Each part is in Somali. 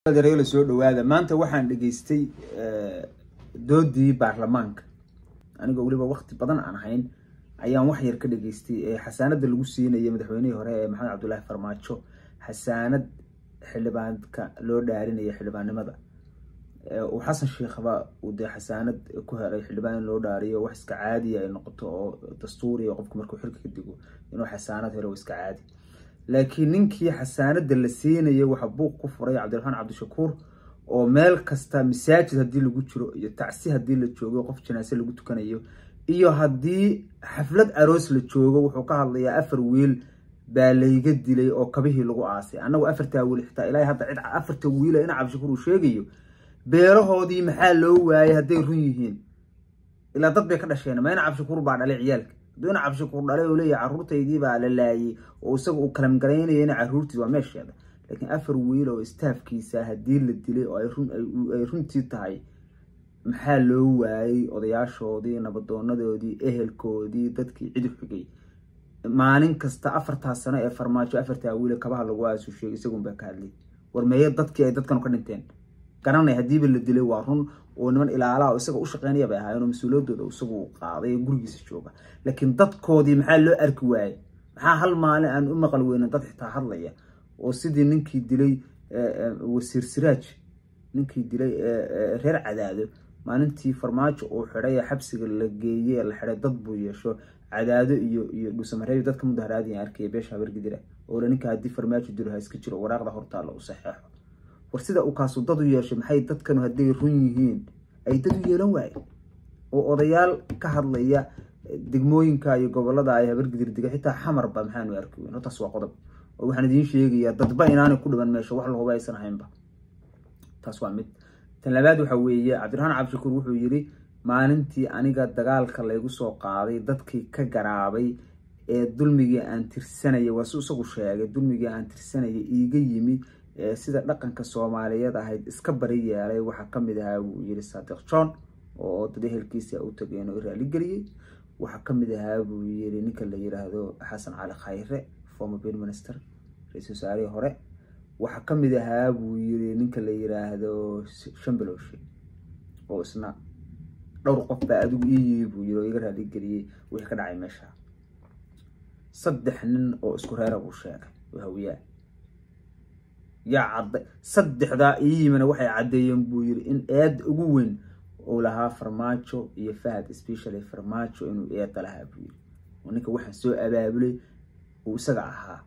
Dareelo soo dhawaada. Maanta waxaan dhegaystay doodii baarlamaanka, anigoo weliba waqti badan aan ahayn ayaan wax yar ka dhegaystay ee xasaanada lagu siinayay madaxweynihii hore ee Maxamed Cabdullaahi Farmaajo, xasaanad xildhibaanka loo dhaarinaya xildhibaannimada. Uu Xasan Sheekhba uu dee xasaanad ku helay xildhibaan in loo dhaariyo, wax iska caadiya ay noqoto oo dastuuriya. Qofku markuu xilka ka digo inuu xasaanad helo waa iska caadi, laakiin ninkii xasaanada la siinayay waxa buuq ku furay Cabdiraxmaan Cabdishakuur, oo meel kasta, masaajid haddii lagu jiro iyo tacsi haddii la joogo, qof janaase lagu tukanayo iyo haddii xaflad aroos la joogo, wuxuu ka hadlayaa 4 wiil baa layga dilay oo kabihii lagu aasay. Annagu 4taa wiil xitaa ilaahay hadda cid 4ta wiila ina Cabdishakuur uu sheegayo beerahoodii maxaa loo waayay hadday run yihiin? Ilaa dad bay ka dhasheen. Ma ina Cabdishakuur baa dhalay ciyaalka? Hadduu ina Cabdishakuur dhalay oo leeyahay carruurtaydii baa la laayay oo isaga uu kalamgaraynaya ina carruurtiis, waa meesheeda. Laakiin 4 wiil oo istaafkiisa haddii la dilay oo ay runtii tahay, maxaa loo waayay odayaashoodii, nabadoonadoodii, ehelkoodii, dadkii cidi xigay? Maalin kasta 4taas sano ee Farmaajo 4taa wiil kabaha lagu aasu sheegay isagun baa ka hadlay. War meeye dadkii ay dadkan ka dhinteen? Garanay haddiiba la dilay waa run oo niman ilaalaha oo isaga u shaqeynaya bay ahaayeen oo mas-uuliyaddooda isagu qaaday ee gurigiisa jooga, laakiin dadkoodii maxaa loo arki waayey? Maxaa hal maalin aan u maqal weynin dad xitaa hadlaya oo sidii ninkii dilay wasiir Siraaj, ninkii dilay reer Cadaado maalintii Farmaajo uu xidhay ee xabsiga la geeyey la xidhay, dad buu yeesho Cadaado iyo Dhuusamareeyo dadka mudaharaadiyan arkaya beesha Habargidira oo ninka haddii Farmaajo dilo ha iska jiro, waraaqda hortaalla u saxeexo. War sida uu kaasu dad u yeeshay, maxay dadkanu hadday run yihiin ay dad u yeelan waayeen oo odayaal ka hadlaya degmooyinka iyo gobolada ay Habargidir diga, xitaa Xamarba maxaanu arki weyn? Hortaas waa qodob oo waxaan idiin sheegayaa dadba inaanay ku dhiman meesha, wax lahuba aysan ahaynba. Taas waa mid. Tan labaad waxa weeye, Cabdiraxmaan Cabdishakuur wuxuu yidhi maalintii aniga dagaalka laygu soo qaaday dadkii ka garaabay ee dulmigii aan tirsanayay, waa si isagu sheegay, dulmigii aan tirsanayay iiga yimi sida dhaqanka Soomaaliyeed ahayd iska bari yeelay, waxaa kamid ahaa buu yidhi Saadiq John oo dad ehelkiisa u tageen oo raaligeliyey, waxaa kamid ahaa buu yidhi ninka la yiraahdo Xasan Cali Khayre, former prime minister, ra-iisul wasaarihii hore, waxaa kamid ahaa buu yidhi ninka la yiraahdo Shambalowshe, oo isna dhowr qof baa adigu ii yimi buu yiri oo iga raaligeliyey wixii ka dhacay meesha. 3 nin oo isku reera buu sheegay oo Hawiyaa yaa cadda. 3daa ii yimina waxay caddeeyeen buu yiri in eed ugu weyn uu lahaa Farmaajo iyo Fahad, specially Farmaajo inuu eeda lahaa buu yiri, oo ninka waxaan soo abaabulay uu isaga ahaa.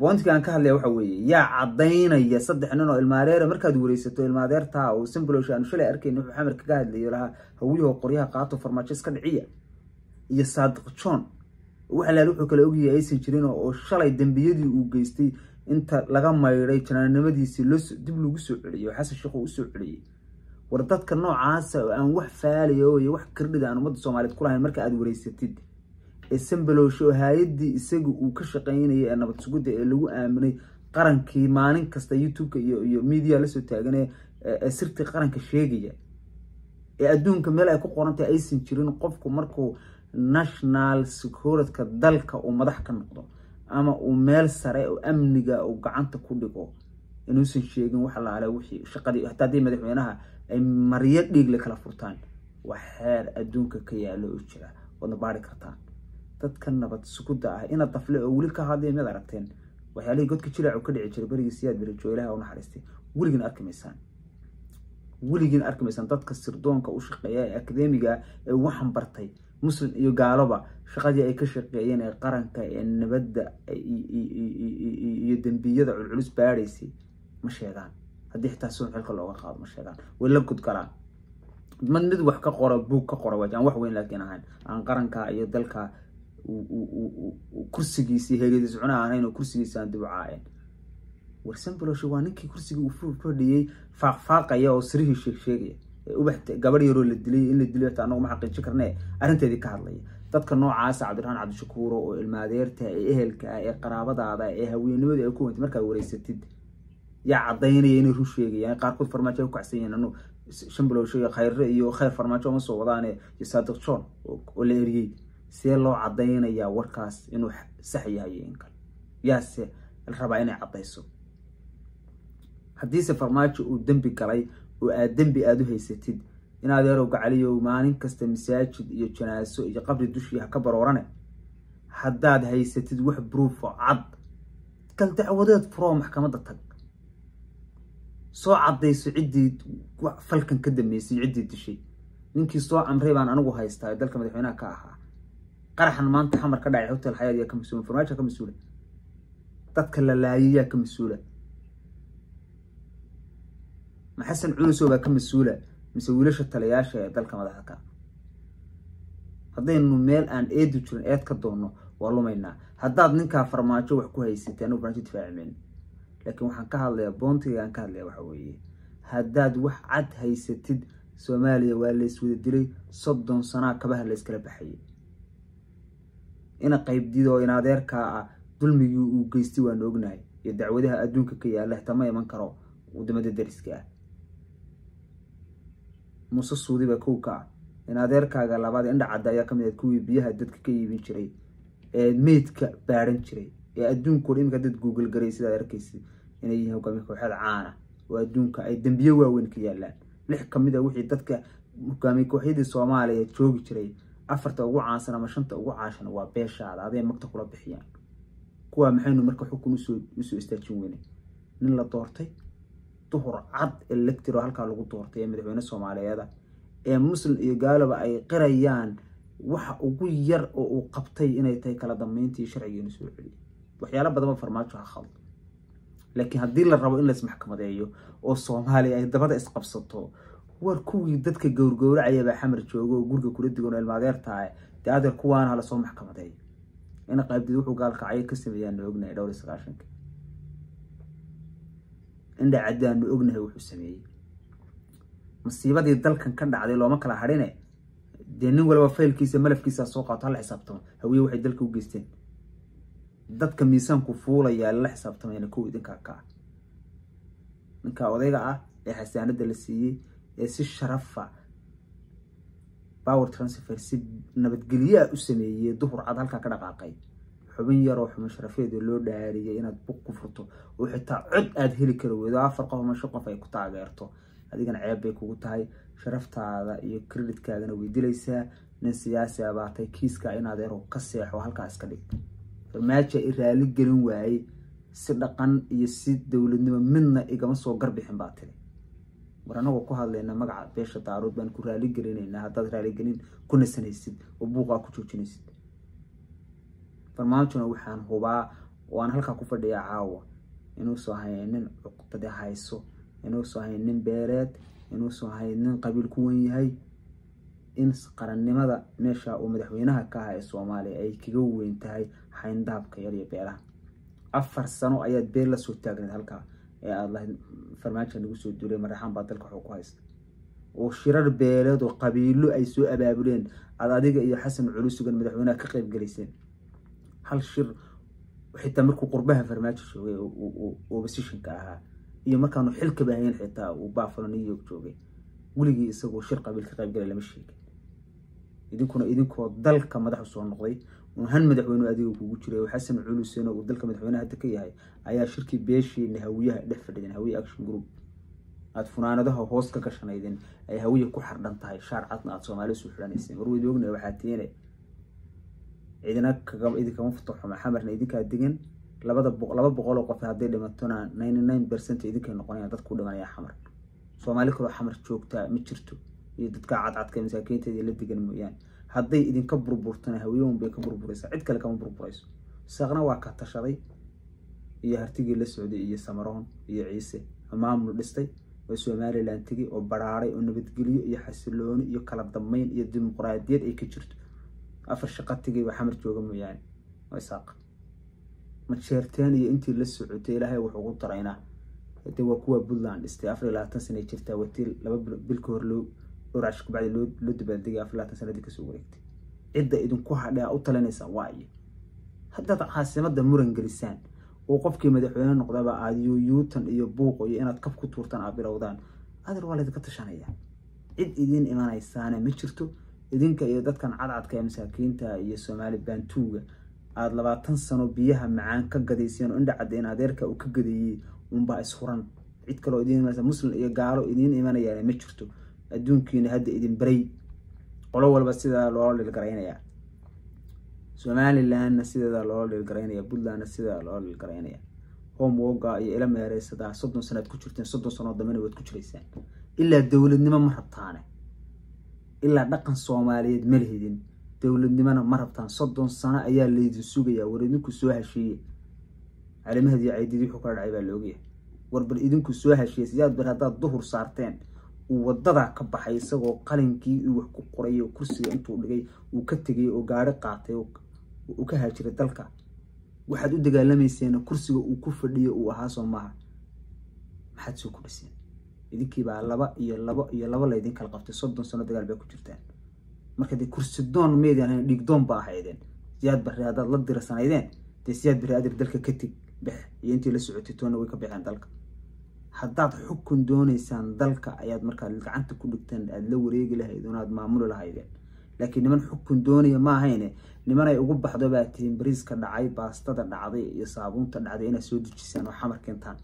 Boontiga aan ka hadlaya waxa weeye, yaa caddaynaya 3 nin oo ilmaadeera markaad wareysato ilmaadeertaa oo Simbolosha aanu shalay arkayn wuxuu Xamar kaga hadlayo lahaa Hawiyahoo qoryaha qaato, Farmaajo iska dhiciya, iyo Saadiq John waxa laal wuxuu kala ogyahay aysan jirin oo shalay dembiyadii uu geystay inta laga maydhay janaanimadiisii loo dib lagu soo celiyay oo Xasan Sheekh uu usoo celiyey. War dadka noocaasa oo aan wax faaliyo iyo wax kardhida aan ummadda Soomaaliyeed ku lahayn marka aad wareysatid, ee Sambalowshe oo hay-addii isaga uu ka shaqaynayay ee nabad sugidda ee lagu aaminay qarankii maalin kasta YouTube-ka iyo media lasoo taaganee ee sirtii qaranka sheegaya, ee adduunka meel ay ku qorantahay aysan jirin qofku markuu national security-ka dalka uu madax ka noqdo ama uu meel sare oo amniga uu gacanta ku dhigo inuusan sheegin wax alaale wixii shaqadii, hataa haddii madaxweynaha ay maryo dhiigle kala furtaan. Waa xeer adduunka ka yaalo oo jira, waadna baari kartaan. Dadka nabad sugudda ah ina dafle oo weli ka hadlaya miyaad aragteen? Waxyaalihii godka jilaacu ka dhici jiray berigii Siyaad Berijo, Ilaha u naxariistay, weligiin arki maysaan, weligiin arki maysaan. Dadka sirdoonka u shaqeeya ee akademiga ee waxan bartay, muslim iyo gaaloba, shaqadii ay ka shaqeeyeen ee qaranka ee nabadda iyo dembiyada culculus baadhaysay ma sheegaan. Haddii xitaa suun xilka looga qaado ma sheegaan, way la gudgalaan. Mid wax ka qora, buug ka qora waaj aan wax weyn laakiin ahayn, aan qaranka iyo dalka kursigiisii heegadiis cuna ahayn oo kursigiisa aan dib u caayeen. War Sambaloshe waa ninkii kursigii uu fadhiyey faaqfaaqaya oo sirihii sheeg sheegaya, ubax gabadh yaroo la dilay in la dilay xitaa anagu ma xaqiijin karne arrinteedii ka hadlaya. Dadka noocaasa, Cabdiraxmaan Cabdishakuuro oo ilmaadeerta ee ehelka ah ee qaraabadaada ee haweennimadii ay ku wentay, markaad wareysatid yaa caddaynaya inay run sheegayaan? Qaarkood Farmaajo ay ku kacsan yihiin. Anu Shambalowshe iyo Khayre iyo Khayr Farmaajo ma soo wadaane iyo Saadiq John oo la eriyey, see loo caddaynayaa warkaas inuu sax yahay iyo in kale? Yaase la rabaa inay caddayso? Haddiise Farmaajo uu dembi galay oo aad dembi aada u haysatid, in adeerow gacaliyow maalin kasta masaajid iyo janaaso iyo qabri dushii ha ka baroorane, haddaad haysatid wax proof oo cad, kal dacwadeed furoo, maxkamadda tag, soo caddayso ciddii falkan ka dambeysay, ciddii dishay. Ninkii soo amray baan anigu haystaa ee dalka madaxweynaha ka ahaa. Qaraxan maanta Xamar ka dhacay Hotel Xayaad yaa ka mas-uula? Farmaajo ka mas-uula? Dadka la laayay yaa ka mas-uula? Ma Xasan Culusow baa ka mas-uula mise wiilasha talayaasha ee dalka madaxda ka? Haddaynu meel aan eedi jirin eed ka doonno, waa lumaynaa. Haddaad ninkaa Farmaajo wax ku haysatay, anigu Farmaajo difaaci mayno, laakiin waxaan ka hadlayaa, point-iga aan ka hadlaya waxa weeye, haddaad wax cad haysatid, Soomaaliya waa la iswada dilay, 30 sanaa kabaha la iskala baxayay. Ina qaybdid oo in adeerkaa ah dulmigii uu geystay waanu ognahay iyo dacwadaha adduunka ka yaalla, xitaa ma iman karo wadamada dariska ah. Muuse Suudi baa kow ka ah. In adeerkaaga labaad Indha Cadda ayaa kamid ah kuwii biyaha dadka ka iibin jiray ee meydka baadhan jiray ee adduunkao dhan. Imika dad Google garay sidaad arkaysid inay yihiin hogaamiye kooxeed caana oo adduunka ay dembiye waaweyn ka yaalaan. Lix kamid a wixii dadka hogaamiye kooxyadii Soomaaliya joogi jiray, afarta ugu caansan ama shanta ugu caashan waa beeshaada, aday magta kula bixiyaan. Kuwaa maxaynu marka xukun usoo istaajin weynay? Nin la doortay duhur cad, elected oo halkaa lagu doortay ee madaxweyne Soomaaliyeeda ee Muslim iyo gaalaba ay qirayaan, waxa ugu yar oo uu qabtay inay tahay kala dambeyntii sharcigeenu soo celiyay. Waxyaalo badanba Farmaajo ha khaldo, laakiin haddii la rabo in la ismaxkamadeeyo oo Soomaaliya ay dabada isqabsato, war kuwii dadka gowrgowracaya baa Xamar joogo oo guriga kula digan oo ilmaadeertahay. Dee adeer, kuwaana hala soo maxkamadeeyo. Ina Qaybdid wuxuu gaalkacyo ka sameeyaanu ognahay dhowr iyo sagaashanka. Indha Caddaanu ognahay wuxuu sameeyey. Masiibadii dalkan ka dhacday looma kala hadhine. Dee nin waliba faylkiisa, malafkiisa soo qaato, hala xisaabtamo. Hawiye waxay dalka u geysteen, dadka miisaanku fuulayaa lala xisaabtamayna kow idinkaa ka ah. Ninka odayga ah ee xasaanada la siiyey ee si sharafa power transfer, si nabadgelyaa u sameeyey, duhur cad halkaa ka dhaqaaqay, xubin yaroo xubin sharafeeda loo dhaariyay inaad buq ku furto oo xitaa cod aada heli kari weydo, afar qof ama shan qof ay ku taageerto, adigana ceeb bay kugu tahay, sharaftaada iyo credit-kaagana way dilaysaa. Nin siyaasi abaatay, kiiska in adeero ka seexo, halkaa iska dhig. Farmaajo i raali gelin waayey, si dhaqan iyo si dowladnimo midna igama soo garbixin baa tiri. War anagoo ku hadlayna magaca beesha Daarood baan ku raali gelinaynaa haddaad raaligelin ku nasanaysid oo buuqaa ku joojinaysid. Farmaajona waxaan hubaa oo aan halkaa ku fadhiyaa caawa inuusan ahayn nin cuqdade hayso, inuusan ahayn nin beeleed, inuusan ahayn nin qabiil ku wen yahay, in qarannimada meesha uu madaxweynaha ka aha ee Soomaaliya ay kaga weyn tahay xayndaabka yar iyo beelaha. 4 sano ayaad beel la soo taagnayd halkaa ee aada lahayd Farmaajo nagu soo duulay, Maraxaan baa dalka waxuu ku haysta, oo shirar beeleed oo qabiilo ay soo abaabuleen aada adiga iyo Xasan Culusugan madaxweynaha ka qayb galayseen. Hal shir xitaa markuu qurbaha Farmaajo joogay opposition-ka ahaa iyo markaanu xilka bahayn, xitaa uu Buffalo, New York joogay, weligii isagoo shir qabiil ka qayb galay lama sheegin. Idinkuna idinkoo dalka madax usoo noqday un han madaxweyne adiga kugu jiray oo Xasan Culusena uu dalka madaxweynaha hadda ka yahay ayaa shirkii beeshiina Hawiyaha dhex fadhideen, Hawiye Action Group, aada funaanadaha hoos ka gashanaydeen ay Hawiye ku xardhan tahay, shaar cadna aada Soomaali soo xidhanayseen. War weyd ognahay waxaa tiine, cidina kaga idinkama futaxuma. Xamarna idinkaa degan, labada 200 oo qof hadday dhimatona 99% idinkay noqonayaan dadku dhimanaya. Xamar Soomaali kaloo Xamar joogtaa ma jirto iyo dadka cadcadka masaakiinteeda la degan mooyaane. Hadday idinka burburtana Hawiye un bay ka burburaysaa, cid kale kama burburayso. Saaqna waa ka tashaday iyo Hartigii la socday iyo Samaroon iyo Ciise, maamul dhistay oo Somaliland tegay oo baraaray oo nabadgelyo iyo xasilooni iyo kala dambeyn iyo dimuqraadiyad ay ka jirto. Afar shaqo tegay baa Xamar jooga mooyaane oo Isaaq Majeerteen iyo intii la socotay Ilaahay wuxuu ugu daraynaa. De waa kuwa Puntland dhistay, 24 sanay jirtaa, watii 2 bil ka hor loo dhowr casho kabacdi loo dabaaldegay, 24 sanadii kasoo wareegtay. Cidda idinku hadhay aa u talinaysaa waa iyo haddaad caasimadda muran gelisaan oo qofkii madaxweyne noqdaba aada yuyuutan iyo buuq iyo inaad kab ku tuurtaan aad bilowdaan, adeer waa laydinka tashanaya. Cid idiin imanaysaana ma jirto. Idinka iyo dadkan cadcadka ee masaakiinta iyo Soomaali Baantuuga aada 20 sano biyaha macaan ka gadayseen oo Indha Cadda in adeerka uu ka gadeeyey unbaa ishuran. Cid kaloo idiin imanaysa, muslim iyo gaalo idiin imanayaan ma jirto. Adduunkiina hadda idin baray, qolo walba sidaa loola dhilgaraynayaa, Somalilandna sideedaa loola dhilgaraynaya, Puntlandna sideedaa loola dhilgaraynaya. Homeworka iyo ila meereysadaa 30 sanaad ku jirteen, 30 sanoo dambena waad ku jiraysaan. Ilaa dowladnimo ma rabtaane, ilaa dhaqan Soomaaliyeed ma lihidin, dowladnimona ma rabtaan. 30 sano ayaa laydin sugayaa. War idinku soo heshiiye, Calimahad iyo Caydidi wuxuu kala dhacay baa la ogyahay. War bal idinku soo heshiiye. Siyaad Bar haddaad duhur saarteen, uu wadadaa ka baxay isagoo qalinkii uu wax ku qoray oo kursiga intuu dhigay uu ka tegay oo gaari qaatay oo uu ka haajiray dalka, waxaad u dagaalamayseen kursiga uu ku fadhiyo uu ahaa, soo maaha? Maxaad soo kordhiseen? Idinkiibaa 2 iyo 2 iyo 2 laydin kala qabtay, 30 sano dagaal bay ku jirtaan. Marka dee kursi doon maydaan ahayn, dhiig doon ba ahaydeen. Siyaad Barre haddaad la dirarsanaydeen, dee Siyaad Barre adir dalka ka tig bex iyo intii la socotay toonna way ka baxeen dalka. Haddaad xukun doonaysaan, dalka ayaad markaad gacanta ku dhigteen aada la wareegi lahayd oon aad maamuli lahaydeen. Laakiin niman xukun doonaya ma ahayne, nimanay ugu baxdo baa tihiin bariiska dhacay, baastada dhacday iyo saabuunta dhacday inaad soo dejisaan oo xamar keentaan,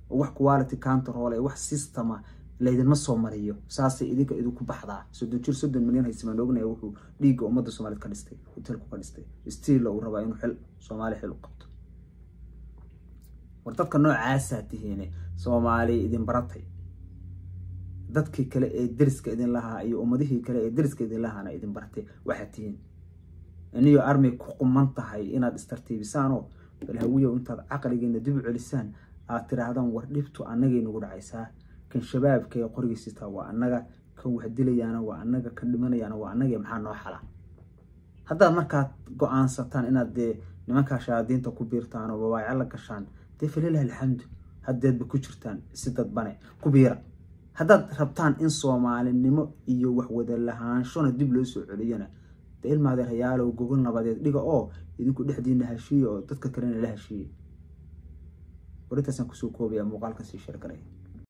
oo wax quality control ee wax systema laydinma soo mariyo. Saasay idinka idinku baxdaa. 30 jir 30 milyan haysamaan ognaya wuxuu dhiigga ummadda Soomaaliyed ka dhistay, hotelku ka dhistay, stiilla uu rabaa inuu xil Soomaali xil u qabto. War dadka noocaasaa tihiine, Soomaali idin baratay, dadkii kale ee deriska idin lahaa iyo ummadihii kale ee deriska idin lahaana idin bartay. Waxaad tihiin iniyo armay ku quman tahay inaad istartiibisaanoo bal Hawiyow intaad caqligiina dib u celisaan aad tiraahdaan: war dhibtu annagay nagu dhacaysaa, kan shabaabka ee qorigiisitaa waa annaga, kan wax dilayaana waa annaga, kan dhimanayaana waa annaga, maxaa noo xala? Haddaad markaad go-aansataan inaad dee nimankaa shayaadiinta ku biirtaan oo babaayaco la gashaan, dee falilahi alxamdu, haddeedba ku jirtaan si dadbane ku biira. Haddaad rabtaan in soomaalinimo iyo waxwada lahaanshona dib loo soo celiyona, dee ilmaadeerayaalow gogol nabadeed dhiga oo idinku dhexdiina heshiiya oo dadka kalena la heshiiya. Warintaasaan kusoo koobaya muuqaalka, sii sheergalaya.